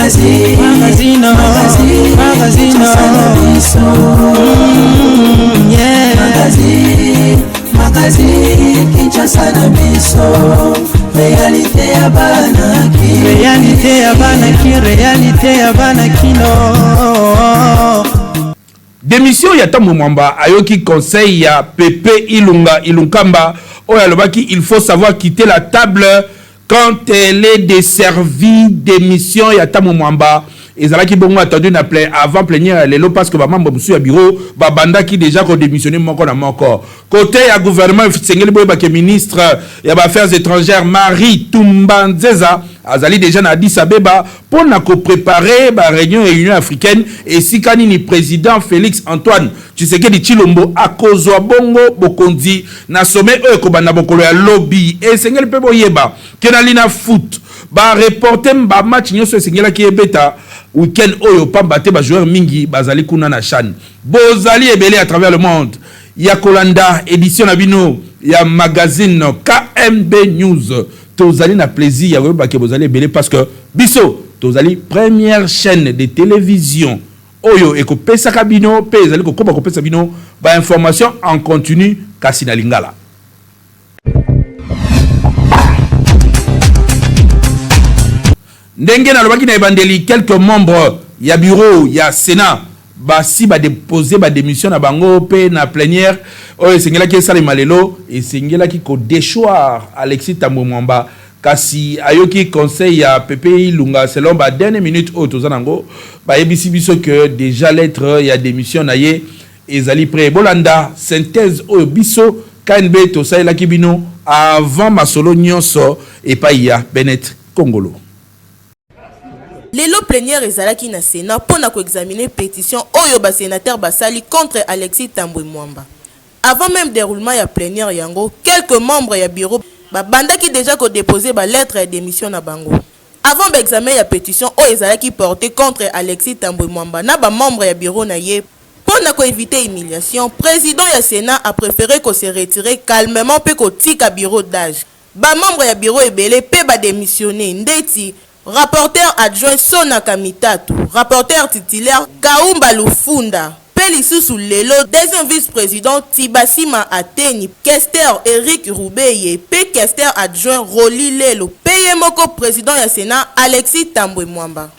Magazine, magazine, magazine, yeah. Magazine, magazine, Kinshasa na biso. Réalité ya bana ki. Réalité ya bana ki, réalité ya bana kino. Démission ya Tambwe Mwamba ayoki conseil ya Pepe Ilunga Ilunkamba oyo alobaki il faut savoir quitter la table quand elle est desservie. Démission ya Tambwe Mwamba ezalaki bongo attendu na plein avant plénière ya lelo parce que ba membre mosusu ya bureau babandaki déjà ko démissionner moko na moko. Côté ya gouvernement esengeli boyeba ke ministre ya ba affaires étrangères Marie Tumba Nzeza azali déjà na Addis Abeba mpo na koprepare ba réunion ya Union africaine esika nini président Félix Antoine Tshisekedi Tshilombo akozwa bongo bokonzi na sommet oyo ekobanda mokolo ya lobi. Esengeli mpe boyeba ke na lina foot ba reporter ba match nyonso esengelaki ebeta week-end oyo pamba te ba joueur mingi bazali kuna na CHAN. Bozali ebele à travers le monde ya kolanda édition na bino ya magazine KMB News. Tozali na plaisir ya koyeba ke bozali ebele parce que biso tozali première chaîne de télévision oyo ekopesaka bino mpe ezali kokoba kopesa bino ba information en continu kasi na lingala. Ndenge nalobaki na ebandeli, quelques membres ya bureau ya Sénat basi badepose badémission na bango mpe na plénière oyo esengelaki esalema lelo esengelaki kodéchoir Alexis Tambwe Mwamba, kasi ayoki conseil ya Pepe Ilunga. Selon ba dernière minute oyo toza nango, bayebisi biso que déjà lettre ya démission na ye ezali prêt. Bolanda synthèse oyo biso KNB tosalelaki bino avant masolo nyonso epai ya Bennett Kongolo. Lelo plénière ezalaki na Sénat mpo na koexaminer pétition oyo basénateur basali contre Alexis Tambwe Mwamba. Avant même déroulement ya plénière yango, quelques membres ya bureau babandaki déjà kodéposer balettre ya démission na bango. Avant baexamen ya pétition oyo ezalaki porté contre Alexis Tambwe Mwamba na bamembre ya bureau na ye, mpo na koéviter humiliation, président ya Sénat a préféré kose retirer calmement mpe kotika bureau d'âge. Bamembre ya bureau ebele mpe badémissionné, ndeti rapporteur adjoint Sona Kamitatu, rapporteur titulaire Kaumba Lufunda, mpe lisusu lelo deuxième vice-président Tibasima Ateni, questeur Eric Rubeye mpe questeur adjoint Roli Lelo, mpe ye moko président ya Sénat Alexis Tambwe Mwamba.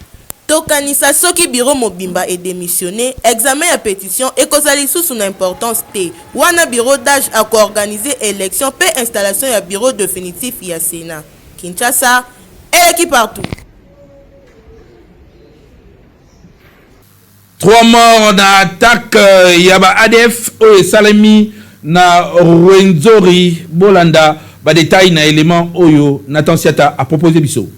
Tokanisa soki bureau mobimba edémissionné, examen ya pétition ekozala lisusu na importance te. Wana bureau d'âge akoorganiser élection mpe installation ya bureau définitif ya Sénat. Kinshasa eleki partout. Trois morts na attaque ya ba ADF oyo esalemi na Rwenzori. Bolanda badétail na élément oyo Nathan Siata a proposé biso.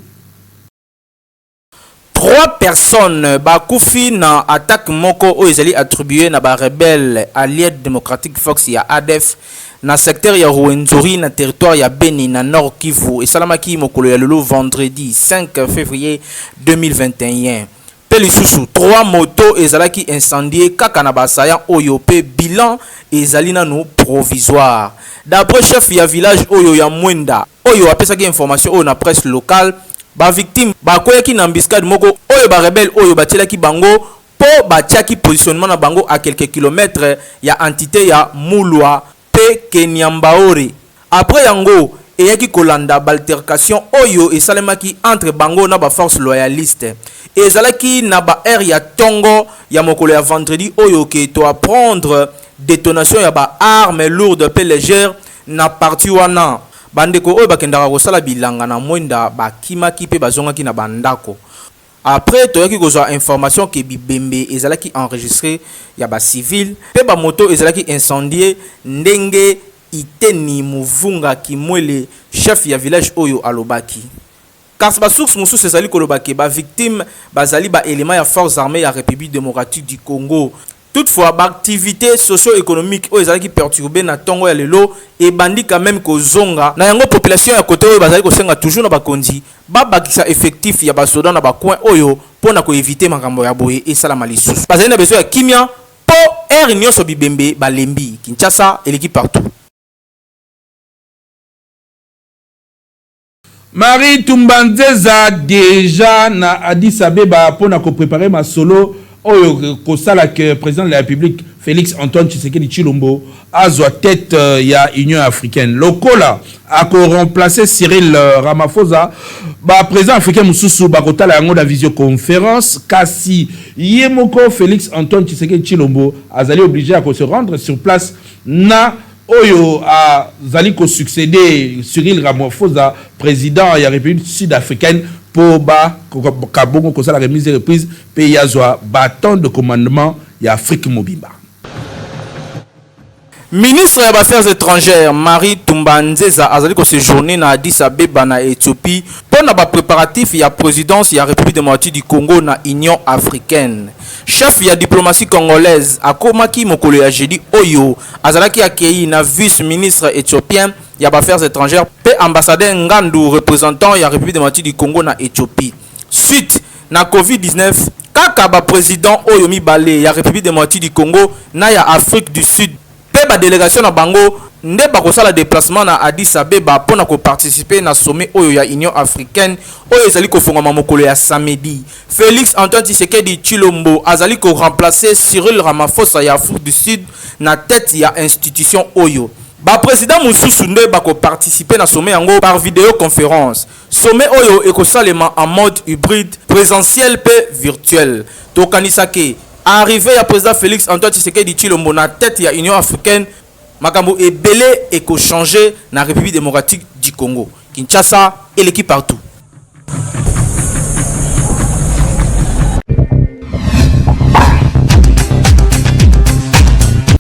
Trois personnes bakufi na attaque moko oyo ezali attribué na barebelle Allied Democratic Force ya ADF na secteur ya Ruwenzori, na territoire ya Beni, na Nord Kivu. Esalamaki mokolo ya lelo, vendredi 5 février 2021. Mpe lisusu trois moto ezalaki incendie kaka na basayan oyo, mpe bilan ezali nanu provisoire. D'après chef ya village oyo ya Mwenda oyo apesaki information oyo na presse locale, bavictime bakweyaki na embuscade moko oyo barebele oyo batielaki bango mpo batiaki positionnement na bango à quelques kilomètres ya entité ya Mulwa mpe Keniambaore. Après yango eyaki kolanda baaltercation oyo esalemaki entre bango na baforce loyaliste. Ezalaki na baheure ya ntongo ya mokolo ya vendredi oyo ke toapprendre détonation ya baarme lourde mpe légère na parti wana. Bandeko oyo bakendaka kosala bilanga na Mwenda bakimaki mpe bazongaki na bandako. Après toyaki kozwa information ke bibembe ezalaki enregistré ya bacivile mpe bamoto ezalaki incendie, ndenge Iteni Muvunga Kimwele, chef ya village oyo, alobaki. Kasi basource mosusu ezali koloba ke bavictime bazali baélément ya forces armées ya République démocratique du Congo. Toutefois, baactivité socio-économique oyo ezalaki perturbé na ntongo ya lelo ebandi quand même kozonga na yango. Population ya kote oyo bazali kosenga toujours na bakonzi babakisa effectif ya basoda na bacoin oyo mpo na koéviter makambo ya boye esalama lisusu. Bazali na besoin ya kimia mpo heure nyonso bibembe, balembi. Kinshasa eleki partout. Marie Tumba Nzeza dejà na Addis Abeba mpo na ko preparer masolo oyo kosala que president de la Republique Felix Antoine Tshisekedi Tshilombo azwa tete ya Union africaine. Lokola ako remplacer Cyril Ramaphosa, ba presidents africains mosusu bakotala yango na visioconference, kasi ye moko Felix Antoine Tshisekedi Tshilombo azali oblige ya ko se rendre sur place na oyo azali ko succeder Cyril Ramaphosa, president ya Republique sud-africaine, mpo ba koka bongo kosala remise et reprise mpe ye azwa baton de commandement ya Afrique mobimba. Ministre ya b'Affaires etrangères Marie Tumba Nzeza azali ko sejourner na Addis Abeba na Ethiopie mpo na ba preparatifs ya presidence ya Republique democratique du Congo na Union africaine. Chef ya diplomatie congolaise akomaki mokolo ya jeudi oyo azalaki accueilli na vice-ministre ethiopien ya b'Affaires etrangères mpe ambassadeur Ngandu representant ya Republique democratique du Congo na Ethiopie. Suite na Covid-19, kaka ba presidents oyo mibale ya Republique democratique du Congo na ya Afrique du Sud mpe ba delegations na bango nde bakosala deplacement na Addis Abeba mpo na ko participer na sommet oyo ya Union africaine oyo ezali kofongwama mokolo ya samedi. Felix Antoine Tshisekedi Tshilombo azali ko remplacer Cyril Ramaphosa ya Afrique du Sud na tete ya institution oyo. Ba presidents mosusu nde bako participer na sommet yango par videoconference. Sommet oyo ekosalema en mode hybride, presentiel mpe virtuel. Tokanisa ke arrivee ya president Felix Antoine Tshisekedi Tshilombo na tete ya Union africaine, makambo ebele eko changer na Republique democratique du Congo. Kinshasa eleki partout.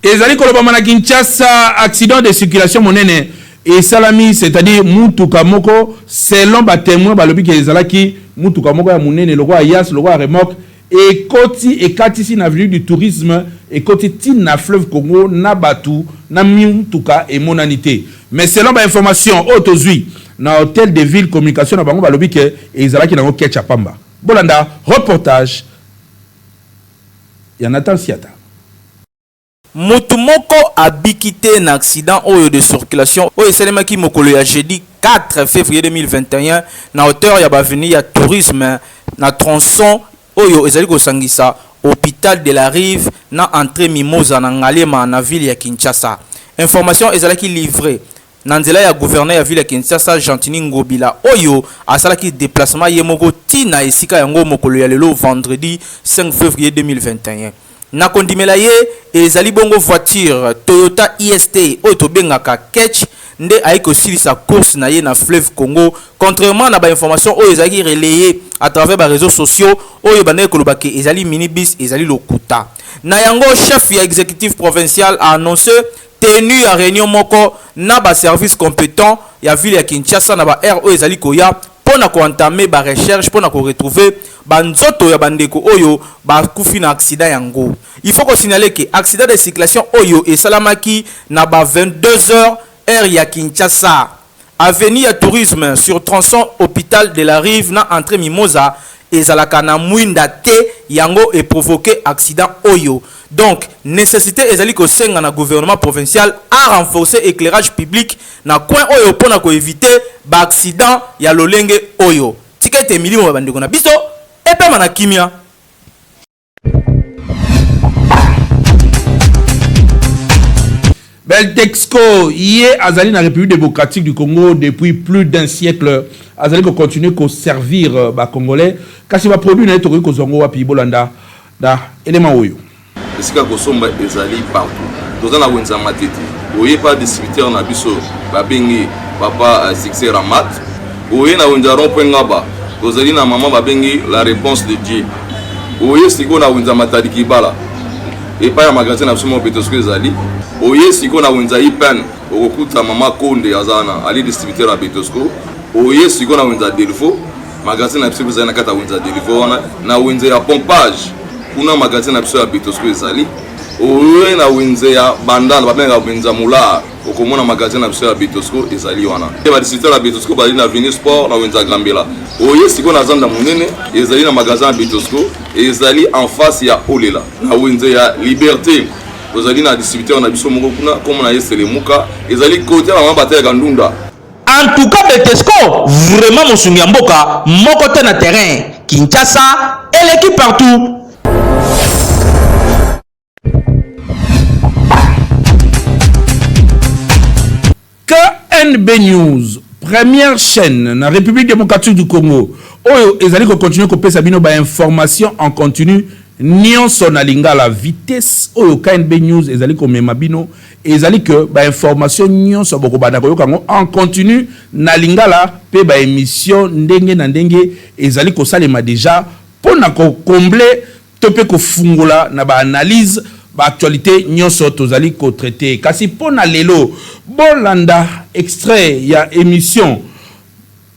Ezali kolobama na Kinshasa, accident de circulation monene esalami, c'est-à-dire mutuka moko, selon ba temoins balobi ke ezalaki mutuka moko ya munene lokola Hiace, lokola remorque, ekoti ekatisi na avenue du tourisme, ekoti ti na fleuve Congo na batu na mituka emonani te. Mais selon ba informations oyo tozui na hotel de ville communication na bango balobi ke ezalaki nango ketch ya pamba. Bolanda reportage ya Nathan Siata. Moto moko abiki te na accident oyo de circulation oyo esalemaki mokolo ya jeudi 4 fevrier 2021 na hauteur ya ba avenue ya tourisme na tronçon oyo ezali kosangisa hopital de la rive na entree Mimosa na Ngaliema na ville ya Kinshasa. Information ezalaki livree na nzela ya gouverneur ya ville ya Kinshasa Gentiny Ngobila oyo asalaki deplacement ye moko ti na esika yango mokolo ya lelo vendredi 5 fevrier 2021. Na kondimela ye, ezali bongo voiture Toyota IST oyo tobengaka Ketch nde aye kosilisa course na ye na fleuve Congo, contrairement na ba informations oyo ezalaki relayees à travers ba reseaux sociaux oyo ebandaki koloba que ezali minibus, ezali lokuta. Na yango, chef ya executif provincial a annonce tenue ya reunion moko na ba services competents ya ville ya Kinshasa na ba heures oyo ezali koya mpo na ko entamer ba recherches mpo na ko retrouver ba nzoto ya ba ndeko oyo bakufi na accident yango. Il faut ko signaler que accident de circulation oyo esalamaki na ba 22 heures heure ya Kinshasa. Avenue ya tourisme sur tronçon hopital de la rive na entree mimosa ezalaka na mwinda te yango e provoquer accident oyo. Donc necessite ezali kosenga na gouvernement provincial a renforcer eclairage public na coin oyo pona ko eviter ba accidents ya lolenge oyo. Tika ete milimo ya ba ndeko na biso epema na kimia. Beltexco ye azali na République démocratique du Congo depuis plus d'un siècle, azali ko continuer ko servir ba congolais, kasi ba produits na ye tokoki kozwa ngo wapi? Bolanda na elema oyo. Esika kosomba ezali partout. Toza na wenze ya Matete. Oye pa distributeur na biso babengi papa Succès Ramat. Oye na wenze ya rond point Ngaba. Tozali na mama babengi la réponse de Dieu. Oye sikoyo na wenze ya Matadi Kibala. Epai ya magasin na biso moko Betosco ezali. Oye sikoyo na wenze ya IPN okokuta mama Konde aza wana, ali distributeur ya Betosco. Oye sikoyo na wenze ya Delvaux. Magasin na biso ezali na kati ya wenze ya Delvaux wana, na wenze ya pompage kuna magasin na biso ya Betosco ezali. Oye na wenze ya Bandal babengaka wenze ya Moulard, okomona magasin na biso ya Betosco ezali wana. Ba distributeur ya Betosco bazali na Avenue Sport na wenze ya Gambela. Oye sikoyo na Zanda monene ezali na magasin ya Betosco ezali en face ya Olela na wenze ya Liberté. Tozali na distributeur na biso moko kuna, kombo na ye Selemuka, ezali kote ya mama bateyaka ndunda. En tout cas Betesco vraiment mosungi ya mboka moko te na terrain Kinshasa eleki partout. KNB News, première chaîne na République démocratique du Congo oyo ezali ko continuer kopesa bino ba information en continu nyonso na lingala. Vitesse oyo KNB News ezali komema bino ezali que ba information nyonso bokobanda koyoka yango en continu na lingala, mpe ba émission ndenge na ndenge ezali kosalema déjà mpo na kocombler to mpe kofungola na baanalyse baactualité nyonso tozali kotraiter. Kasi mpo na lelo, bolanda extrait ya émission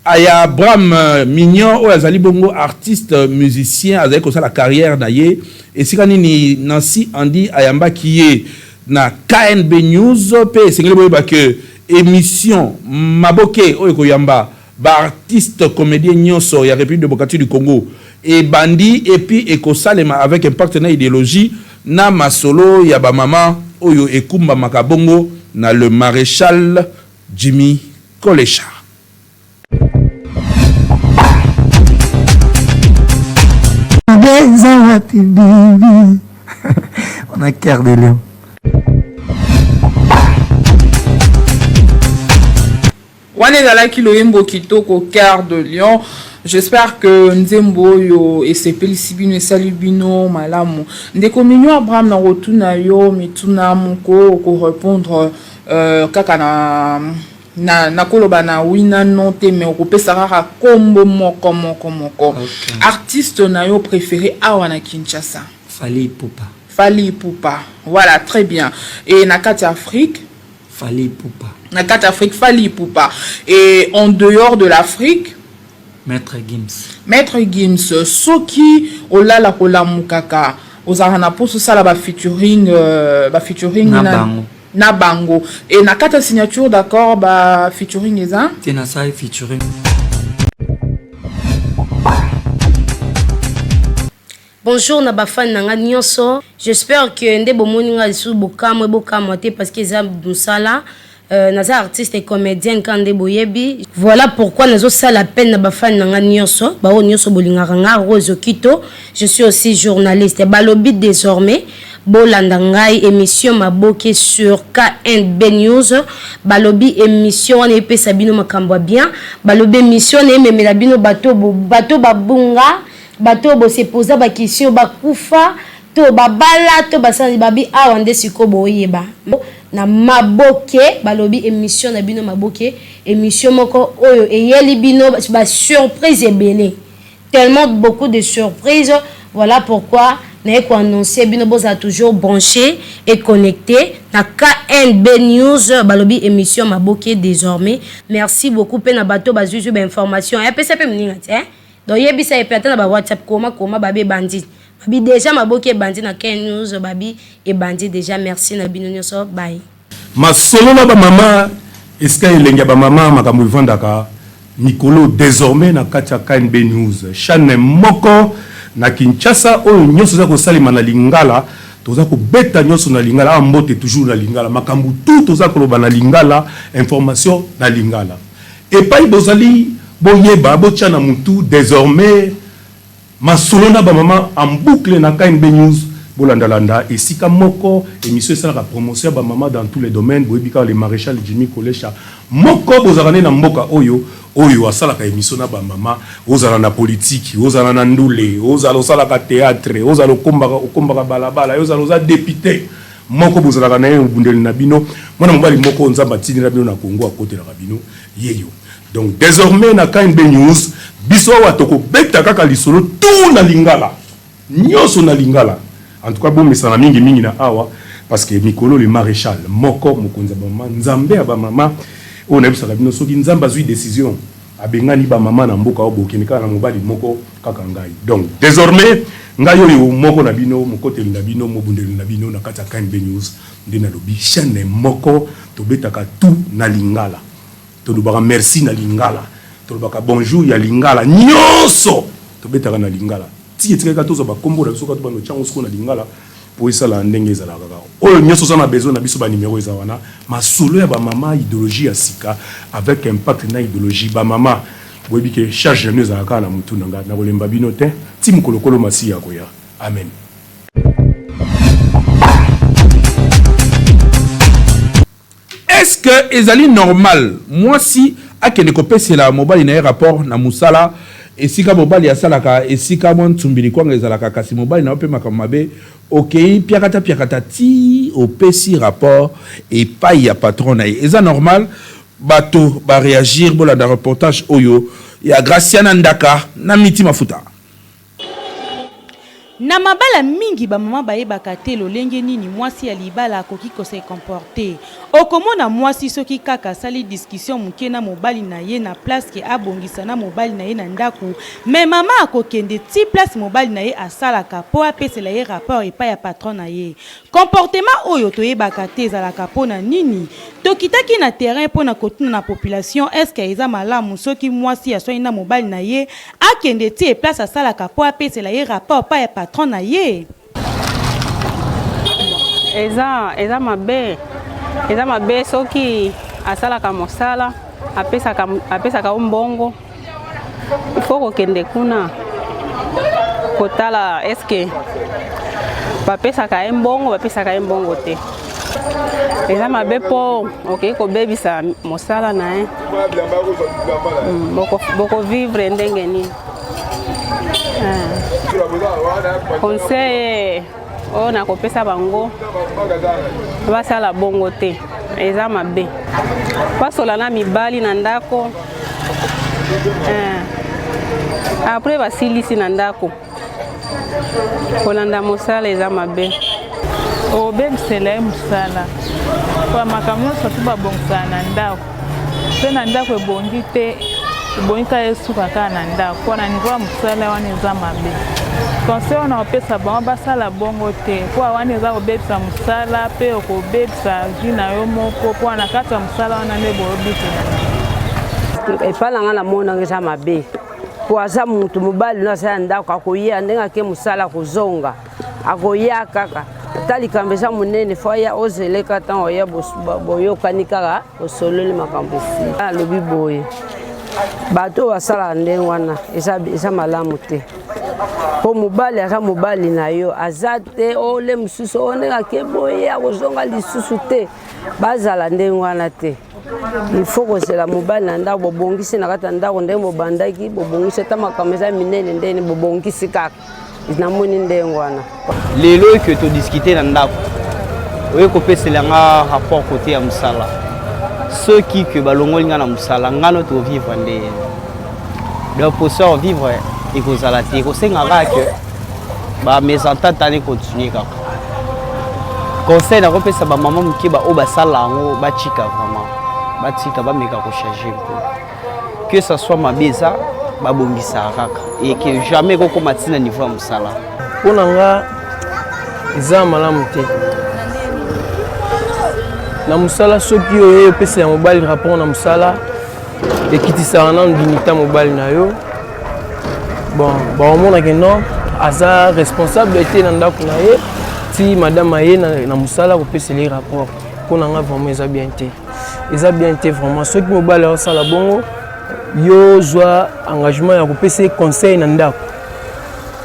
aya Abraham Mignon, oyo azali bongo artiste musicien, azali kosala carrière na ye esika nini. Nancy Andi ayambaki ye na KNB News, mpe esengeli boyeba ke émission Maboke oyo ekoyamba baartiste comédien nyonso ya République démocratique du Congo ebandi, et puis ekosalema avec impact na idéologie na masolo ya bamama oyo ekumbamaka bongo na le maréchal Jimmy Kolesha. Eza wapi bibi? On a cœur de lion. Wana ezalaki loyembo kitoko, Cœur de Lion. J'espère que nzembo oyo esepelisi bino, esali bino malamu. Ndeko Mignon Abraham, na kotuna yo mituna moko, okorépondre kaka na nakoloba na oui na non te, mais okopesa kaka kombo moko moko moko. Okay. Artiste na yo préféré awa na Kinshasa? Fally Ipupa. Fally Ipupa, voilà, très bien. Et na kati ya Afrique? Fally Ipupa. Na kati Afrique, Fally Ipupa. Et en dehors de l'Afrique? Maître Gims. Maître Gims. Soki olala kolamukaka, ozalaka na mposa osala bafeaturing bafeaturing Na bango. Na bango. E na kati ya signature d'accord, bafeaturing eza? Te, nasali featuring. Bonjour na bafani na nga nyonso. J'espère que nde bomoni nga lisusu, bokamwe, bokamwa te, parce que eza mosala. Naza artiste et comédienne kaka nde boyebi. Voilà pourquoi nazosala peine na bafani na nga nyonso, baoyo nyonso bolingaka nga Rose Okito. Je suis aussi journaliste. Balobi désormais bolanda ngai émission Maboke sur KNB News. Balobi émission wana epesa bino makambo ya bien. Balobi émission wana ememela bino bato bato babunga, bato oyo bosepoza baquestion, bakufa to babala to basali. Babi awa nde sikoyo boyeba na Maboke. Balobi émission na bino Maboke, émission moko oyo eyeli bino basurprise ebele, tellement beaucoup de surprises. Voilà pourquoi naye koannonce bino bozala toujours branché et connecté na KNB News. Balobi émission Maboke désormais. Merci beaucoup mpe na bato bazwi zwi bainformation, apesa mpe moninga ti, eh? Donc yebisa ye mpe ata na bawhatsapp, koma koma, babi ebandi, babi déjà Maboki ebandi na KN News, babi ebandi déjà. Merci na bino nyonso, bye. Masolo na bamama, esika elenge ya bamama, makambo evandaka mikolo désormais na kati ya KNB News, chaîne moko na Kinshasa oyo nyonso eza kosalema na lingala. Toza kobeta nyonso na lingala. Awa mbote toujours na lingala, makambo tu toza koloba na lingala, information na lingala. Epai bozali, boyeba, botya na mutu, désormais masolo na bamama en boucle na KNB News. Bolandalanda esika moko émission esalaka promotion ya bamama dans tous les domaines. Boyebi kaka le maréchal Jimmy Kolesha moko bozalaka nde na mboka oyo oyo asalaka émission na bamama. Ozala na politiki, ozala na ndule, ozala osalaka théâtre, ozala okombaka, okombaka balabala, ozala oza député, moko bozalaka na ye, obundeli na bino, mwana mobali moko Nzambe atindela bino na Kongo, akotelaka bino yeyo. Donc désormais na KNB News, biso awa tokobeta kaka lisolo tout na lingala, nyonso na lingala. En tout cas bomesana mingimingi na awa, parce que mikolo le maréchal moko, mokonzi ya bamama, Nzambe ya bamama oyo nayebisaka bino, soki Nzambe azwi décision abengani bamama na mboka oyo, bokende kaka na mobali moko, kaka ngai. Donc désormais ngai oyo moko na bino, mokoteli na bino, mobundeli na bino na kati ya KNB News, nde nalobi chaîne moko tobetaka tout na lingala, tolobaka merci na lingala, tolobaka bonjour ya lingala, nyonso tobetaka na lingala. Ti etikaki kaka tozwa bakombo na biso, kaka tobanda otyango sikoyo na lingala. Po esala ndenge ezalaka kaka. Oyo nionso oza na besoin na biso ba numero eza wana. Masolo ya ba mama ideologie ya sika avec impact na ideologie ba mama boyebi ke charge na bino ezalaka kaka na mutu na nga nakolemba bino te ti mokolo kolo masiya akoya amen. Est-ce que ezali normal mwasi akende kopesela mobali na ye rapport na musala esika mobali asalaka esika mwa nsumbi likwanga ezalaka kasi mobali na yo mpe makambo mabe okeyi piakata piakata ti opesi rapport epayi ya patron na ye eza normal? Bato ba reagir bolanda reportage oyo ya Graciana Ndaka na Miti Mafuta. Na mabala mingi ba mama bayebaka te lolenge nini mwasi ya libala akoki ko se comporter. Okomona mwasi soki kaka asali discussion muke na mobali na ye na place que abongisa na mobali na ye na ndaku mais mama akokende ti place mobali na ye asalaka po apesela ye rapport epai ya patron na ye. Comportement oyo toyebaka te ezalaka po na nini? Tokitaki na terrain po na kotuna na population est ce que eza malamu soki mwasi aswani na mobali na ye akende ti place asalaka po apesela ye rapport pa ya patron na ye? Eza eza mabe eza mabe soki asalaka mosala apesaka apesaka yo mbongo il faut kokende kuna kotala eske bapesaka ye mbongo bapesaka ye mbongo te eza mabe mpo okei kobebisa mosala na ye hmm, bokovivre ndenge nini eh. conseil oyo nakopesa bango basala bongo te eza mabe basola na mibali na ndako eh. apres basilisi na ndako kolanda mosala eza mabe obebisela ye mosala mpo makambo nyonso tu babongisaka na ndako mpe na ndako ebongi te ebongi kaka esuka kaka na ndako mpo na niveau ya mosala wana eza mabe conseil wana opesa bango basala bongo te mpo wana eza kobebisa mosala mpe okobebisa vie na yo moko mpo na kati ya mosala wana nde boyobikela epai na ngai namonaka eza mabe mpo aza motu mobali no aza ya ndako akoya ndenge ake mosala akozonga akoya kaka ata likambo eza monene fo aya ozeleka ntango oya boyokani kaka osololi makambo esili alobi boye bato oyo basalaka ndenge wana eza malamu te mpo mobali aza mobali na yo aza te ole mosusu oyo ndenge ake boye akozonga lisusu te bazala ndenge wana te il faut kozela mobali na ndako bobongisi na kati ya ndako ndenge bobandaki bobongisi ata makambo eza minene ndeni bobongisi kaka namoni ndenge wana lelo ke todiskute na ndako oye kopesela nga rapport kote ya mosala soki ke balongoli nga na mosala nga no tovivre nde donc posa vivre ekozala te ekosenga kaka ke ba mésentente ane continue kaka conseil nakopesa bamama moke baoyo basala yango batika vraiment batika bameka kochange mpe que ça soit mabe eza babongisaka kaka et que jamais ekokoma ntina niveau ya mosala mpo na nga eza malamu te na mosala soki oye opesa ya mobali rapport na mosala ekitisaka nanu dignité ya mobali na yo bon baomonake non aza responsable te na ndako na ye ti madame aye na, na mosala kopesela ye rapport mpo na nga vraiment eza bien te eza bien te vraiment soki mobali aosala bongo yo zwa engagement ya kopesa ye conseil na ndako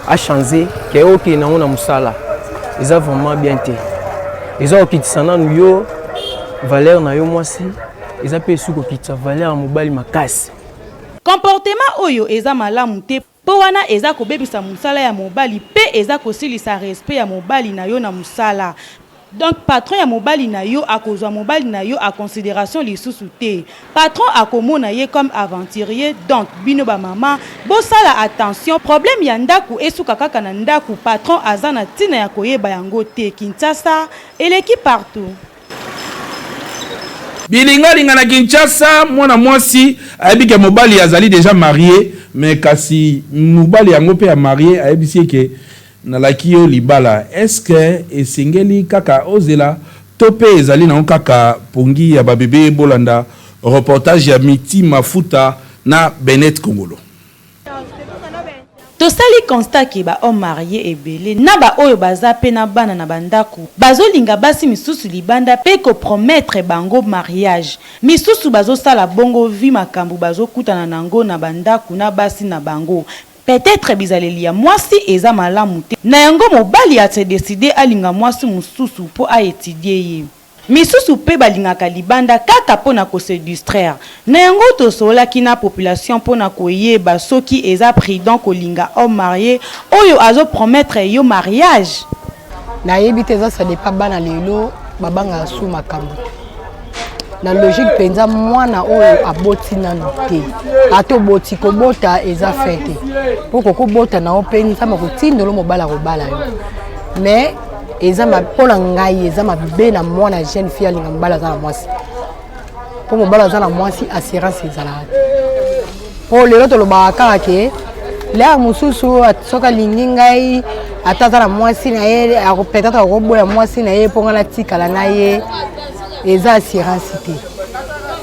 achange ke okende nango na mosala eza vraiment bien te eza kokitisa nanu yo valeur na yo mwasi eza mpe esu kokitisa valeur ya mobali makasi Comportement oyo eza malamu te po wana eza kobebisa musala ya mobali pe eza kosilisa respect ya mobali na yo na musala donc patron ya mobali na yo akozua mobali na yo a consideration lisusu te patron akomona ye comme aventurier donc bino ba mama bosala attention problème ya ndaku esuka kaka na ndaku patron aza na tina ya koyeba yango te Kinshasa eleki partout. Bilingalinga na Kinshasa, mwana mwasi ayebi ke mobali azali dejà marie mais kasi mobali yango pe ya marie ayebisi ye ke nalaki yo libala est ce que esengeli kaka ozela to pe ezali nango kaka pongi ya ba bebe bolanda reportage ya Miti Mafuta na Bennett Kongolo. Tosali constat ke ba hommes maries ebele na ba oyo baza pe na bana na ba ndaku bazolinga basi misusu libanda pe ko promettre bango mariage. Misusu bazosala bongo vu makambu bazokutana nango na ba ndaku na basi na bango. Peut-etre bizaleli ya mwasi eza malamu te na yango mobali a se decider alinga mwasi mususu po a etudier ye. Misusu pe balingaka libanda kaka po na ko se distraire. Na yango tosololaki na population po na koyeba soki eza prudent kolinga homme marie oyo azo promettre yo mariage? Nayebi te eza ça depend bana lelo babangaka su makambo te na logique mpenza mwana oyo aboti nanu te ata oboti kobota eza fin te mpo kokobota na yo mpe nzambe akotindelo mobali akobala yo mais eza mpo na ngai eza mabe na mwana jeune fille alinga mobali aza na mwasi mpo mobali aza na mwasi assurance ezalaka te mpo lelo tolobaka kaka ke lere mosusu soki alingi ngai ata aza na mwasi na ye peut-être akoboya mwasi na ye mpo ngai natikala na ye eza assurance te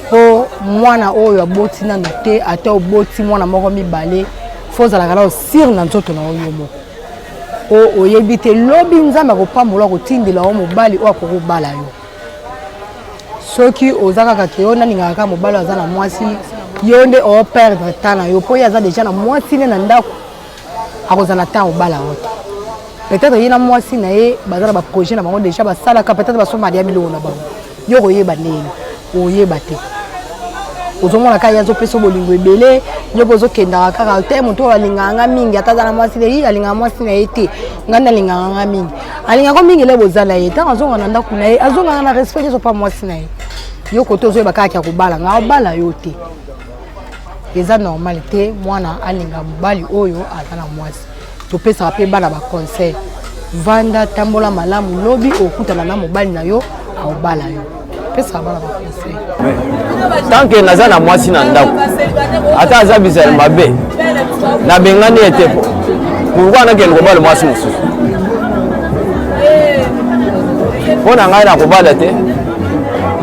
mpo mwana oyo aboti nano te ata oboti mwana moko mibale fo ozalaka nao sire na nzoto na yo yo moko po oyebi te lobi nzambe akopambola akotindela yo mobali oyo akokobala yo soki oza kaka ke yo nalingaka kaka mobali aza na mwasi yo nde operdre temps na yo mpo ye aza deja na mwasi ne na ndako akozala na temps obala yo te peut-être ye na mwasi na ye baza na baprojet na bango deja basalaka peut-être basomba deya biloko na bango yo okoyeba ndenge oyeba te ozomona kaka ye azopesa bolingo ebele yo mpe ozokendaka kaka te moto oyo alingaka nga mingi ata aza na mwasi te alingaka mwasi na ye te ngai nde alingaka nga mingi alingaka mingi ele boza na ye ntango azonga na ndako na ye azongaka na respect nyonso mpa mwasi na ye yo kote ozoyeba kaka ya kobala nga obala yo te eza normal te mwana alinga mobali oyo aza na mwasi topesaka mpe bana baconseil vanda tambola malamu lobi okutana na mobali na yo aobala yo pesaka bana baconseil tant que naza na mwasi na ndako ata aza bizali mabe nabengani ye te po pourkui nakende kobala mwasi mosusu mpo na ngai nakobala te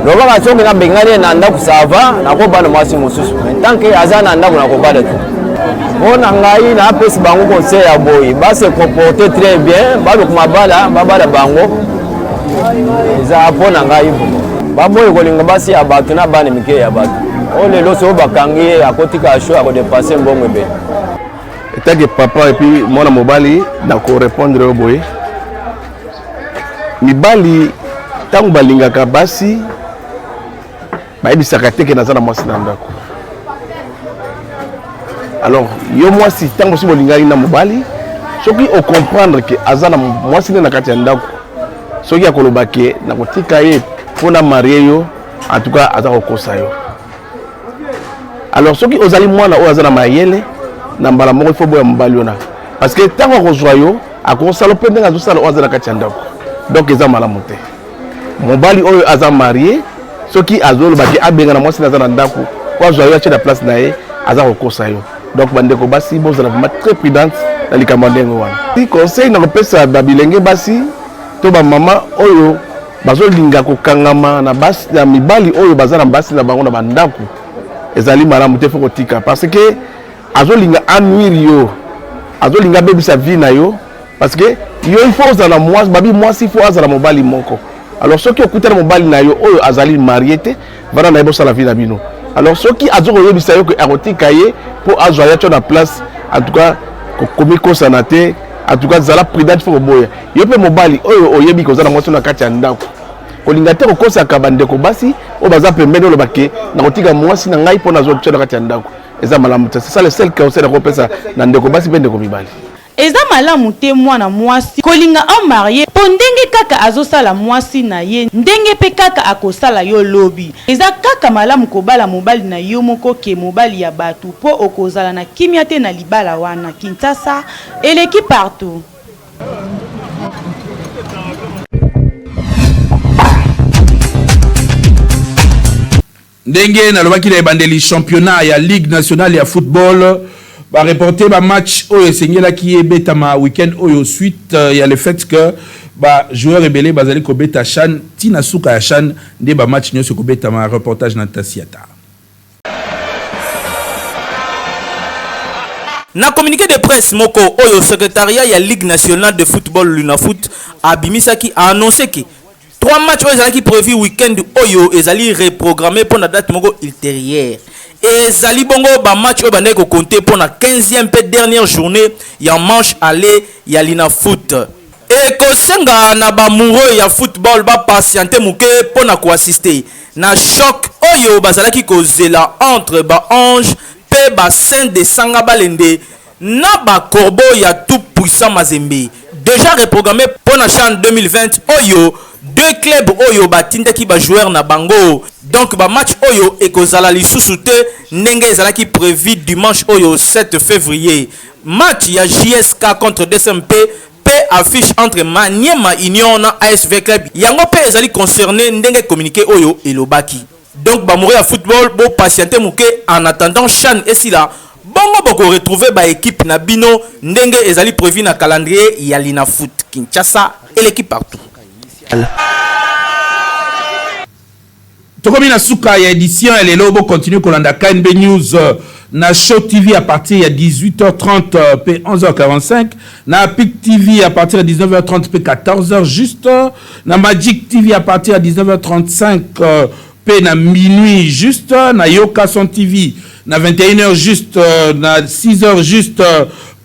lobaka soki nabengani ye na ndako sava nakobala mwasi mosusu mais tant que aza na ndako nakobala te mpo na ngai napesi bango conseil ya boye base comporte très bien baluka mabala babala bango eza mpo na ngai baboyi kolinga basi ya bato na bana mike ya bato oyo lelo soki bakangi ye akotika sho akodepense mbongo ebele etake papa epuis mwana mobali nakorepondre yo boye mibali ntango balingaka basi bayebisaka te ke naza na mwasi na ndako alors yo mwasi ntango mosusu bolingaki na mobali soki ocomprendre ke aza na mwasi nde na kati ya ndako soki akoloba ke nakotika ye mpo na marie yo en tout cas aza kokosa yo alors soki ozali mwana oyo aza na mayele na mbala moko ifo boya mobali wana parce que ntango akozwa yo akosala mpe ndenge azosala oyo aza na kati ya ndako donc eza malamu te mobali oyo aza marie soki azoloba ke abengana mwasi na aza na ndako po azwa yo atie na place na ye aza kokosa yo donc bandeko basi bozala vraiment très prudente na likambo ya ndenge wana conseil na kopesa babilenge basi to bamama oyo bazolinga kokangama na basi na mibali oyo baza na basi na bango na bandako ezali malamu te fo kotika parce que azolinga anuire yo azolinga abebisa vie na yo parce que yo il faut ozala mwasi babi mwasi il faut azala mobali moko alors soki okutana mobali na yo oyo azali marie te vanda na ye bosala vie na bino alors soki azo koyebisa yo ke akotika ye mpo azwa ya tio na place en tout cas komikosana te en tout cas zala prudente fo koboya yo mpe mobali oyo oyebi koza na mwasi na kati ya ndako kolinga te kokosaka bandeko basi oyo baza pembeni oloba ke nakotika mwasi na ngai mpo nazwa tio na kati ya ndako eza malamu te c'est ça le seul conseil nakopesa na ndeko basi mpe ndeko mibali Eza malamu te mwana mwasi kolinga homme marie po ndenge kaka azosala mwasi na ye ndenge pe kaka akosala yo lobi. Eza kaka malamu kobala mobali na yo moko ke mobali ya batu po okozala na kimia te na libala wana. Kinshasa eleki partout. Ndenge nalobaki na ebandeli, championnat ya Ligue nationale ya football ba reporter ba match oyo esengelaki ebetama week-end oyo suite ya le fait que ba joueurs ebele bazali kobeta CHAN ti na suka ya CHAN nde ba match nionso ekobetama. Reportage na Tasiata. Na communiqué de presse moko oyo secretariat ya Ligue nationale de football Lunafoot abimisaki a annoncer que trois matchs oyo ezalaki prévu week-end oyo ezali reprogrammé mpo na date moko ultérieure. Ezali bongo ba match oyo bandaki kocompter mpo na 15e mpe dernière journée ya manche aller ya Linafoot. Ekosenga na ba amoureux ya football ba patienter moke mpo na koassister na choc oyo bazalaki kozela entre ba Anges mpe ba Saints de Sanga Balende na ba Corbeaux ya Tout Puissant Mazembe. Dejà reprogramme mpo na CHAN 2020 oyo, deux clubs oyo batindaki ba joueurs na bango. Donc ba matchs oyo ekozala lisusu te ndenge ezalaki prevu dimanche oyo 7 fevrier. Match ya JSK contre DSMP mpe affiche entre Maniema Union na ASV Club yango mpe ezali concerne ndenge communique oyo elobaki. Donc ba amoureux ya football bo patienter moke en attendant CHAN esila bongo boko retrouver ba equipes na bino ndenge ezali prevu na calendrier ya Linafoot. Kinshasa eleki partout. Tokomi na suka ya edition ya lelo. Bo continuer kolanda KNB News na Show TV à partir ya 18h30 pe 11h45, na Pic TV à partir ya 19h30 pe 14h juste, na Magic TV à partir ya 19h35 pe na minuit juste, na Yoka Son TV na 21h juste, na 6h juste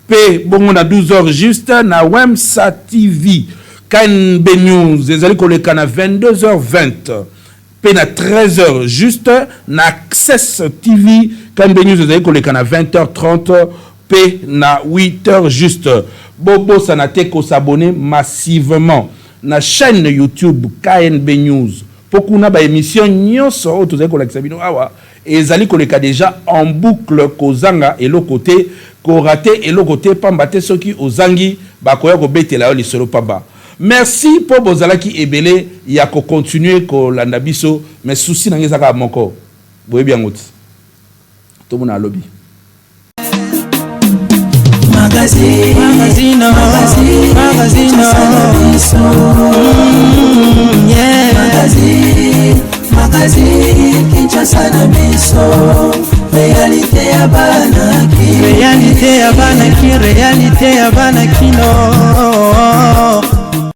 pe bongo na 12h juste, na Wemsa TV. KNB News ezali koleka na 22h20 pe na 13h juste, na Access TV. KNB News ezali koleka na 20h30 pe na 8h juste. Bobosana te kos'abonner massivement na chaîne YouTube KNB News po kuna ba emission nyonso oyo tozali kolakisa bino awa ezali koleka dejà en boucle, kozanga eloko te, korater eloko te, pamba te soki ozangi bakoya kobetela yo lisolo pamba. Merci po bozalaki ebele ya ko continuer kolanda biso, mais souci na nga eza kaka moko, boyebi yango ti tomona lobi. Magazine, magazine, magazine, magazine, yeah. Magazine, magazine, Kinshasa na biso, réalité ya bana ki, réalité ya bana ki, réalité ya bana kino.